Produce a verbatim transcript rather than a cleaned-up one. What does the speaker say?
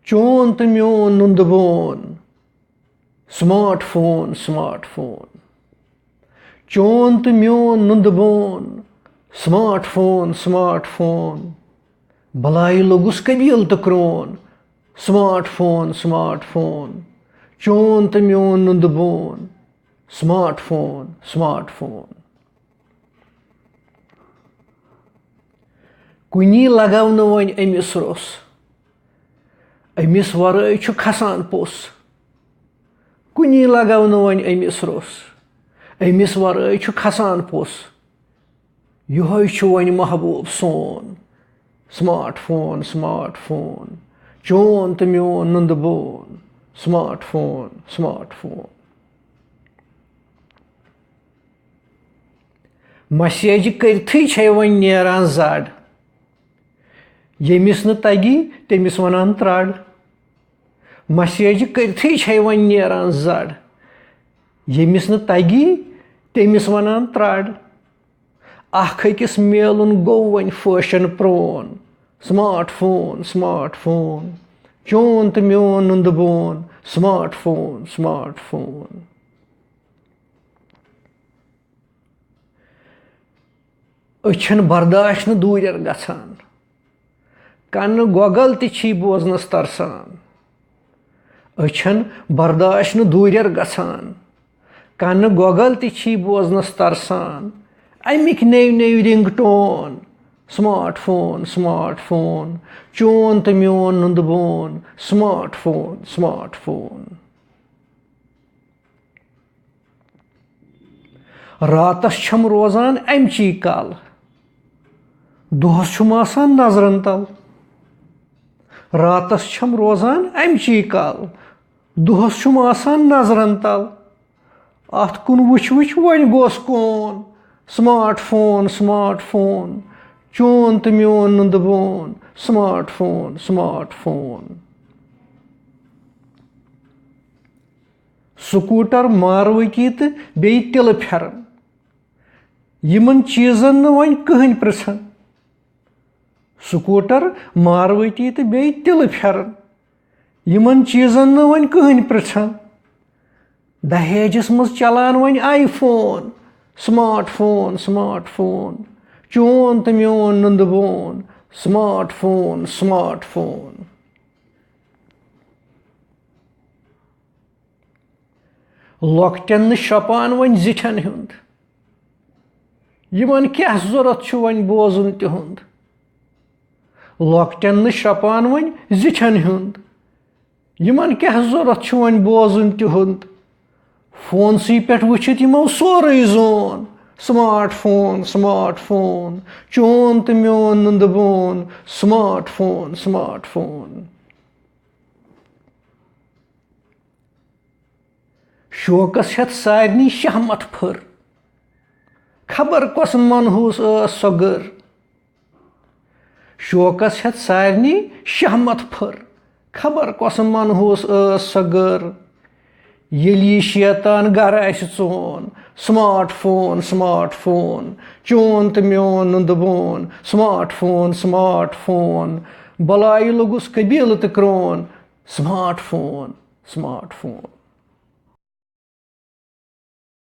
چون تہٕ میون نُندٕ بون، سمارٹ فون، سمارٹ فون۔ چون تہٕ میون نُندٕ بون، سمارٹ فون، سمارٹ فون۔ بلایہِ لوٚگُس قبیٖل تہٕ کرون، سمارٹ فون، سمارٹ فون۔ چون تہٕ میون نُندٕ بون، سمارٹ فون، سمارٹ فون۔ کُنی لگاو نہٕ وۄنۍ أمِس روٚس، أمِس ورٲے چھُ کھسان پوٚس۔ کُنی لگاو نہٕ وۄنۍ أمِس روٚس، أمِس ورٲے چھُ کھسان پوٚس۔ یِہوٚے چھُ وۄنۍ محبوب سون۔ سمارٹ فون، سمارٹ فون، چون تہٕ میون نُندٕ بون۔ Smart phone, smart phone. مسیجہِ کٔرتھٕے چھے وۄنۍ نیران زڈ۔ ییٚمِس نہٕ تگی، تٔمِس ونان ترٛڑ۔ مسیجہِ کٔرتھٕے چھے وۄنۍ نیران زڈ۔ ییٚمِس نہٕ تگی، تٔمِس ونان ترٛڑ۔ اکھ أکِس میلُن گوٚو وۄنۍ فیشن پرون۔ سمارٹ فون، سمارٹ فون، چون تہٕ میون نُندٕ بون۔ Smart phone, smart phone. أچھن برداش نہٕ دوٗرٮ۪ر گژھان، کنہٕ گۄگل تہِ چھی بوزنس ترسان۔ أچھن برداش نہٕ دوٗرٮ۪ر گژھان، کنہٕ گۄگل تہِ چھی بوزنس ترسان۔ اَمِکۍ نٔوۍ نٔوۍ ringtone. Smart phone, smart phone, چون تہٕ میون نُندٕ بون۔ Smart phone, smart phone. راتس چھم روزان امچی کل، دۄہس چھم آسان نظرن تل۔ راتس چھم روزان امچی کل، دۄہس چھم آسان نظرن تل۔ اتھ کُن وٕچھ وٕچھ وۄنۍ گوس کون۔ سمارٹ فون، سمارٹ فون، چون تہٕ میون نُندٕ بون۔ Smart phone, smart phone. Scooter, Maruti تہٕ بیٚیہِ تِلہٕ پھٮ۪رن، یِمن چیٖزن نہٕ وۄنۍ کٕہٕنۍ پرژھان۔ سکوٹر، ماروتی تہٕ بیٚیہِ تِلہٕ پھٮ۪رن، یِمن چیٖزن نہٕ وۄنۍ کٕہٕنۍ پرژھان۔ دہیجس منٛز چلان وۄنۍ iPhone. Smart phone, smart phone, چون تہٕ میون نُندٕ بون۔ Smart phone, smart phone. لۄکٹٮ۪ن نہٕ شۄپان وۄنۍ زِٹھٮ۪ن ہُنٛد، یِمن کیٛاہ ضروٗرت چھُ وۄنۍ بوزُن تِہُنٛد؟ لۄکٹٮ۪ن نہٕ شۄپان وۄنۍ زِٹھٮ۪ن ہُنٛد، یِمن کیٛاہ ضروٗرت چھُ وۄنۍ بوزُن تِہُنٛد؟ فونسٕے پٮ۪ٹھ وٕچھِتھ یِمو سورُے زون۔ سمارٹ فون، سمارٹ فون، چون تہٕ میون نُندٕ بون۔ Smart phone, smart phone. شوقس ہٮ۪تھ سارنٕے شہمت پھٔر، خبر کۄس منحوس ٲس سۄ گٔر۔ شوقس ہٮ۪تھ سارنٕے شہمت پھٔر، خبر کۄس منحوس ٲس سۄ گٔر۔ ییٚلہِ یہِ شیطان گرٕ آسہِ ژون۔ سمارٹ فون، سمارٹ فون، چون تہٕ میون نُندٕ بون۔ سمارٹ فون، سمارٹ فون، بلایہِ لوٚگُس قبیٖلہٕ تہٕ کرون۔ Smart phone, smart phone.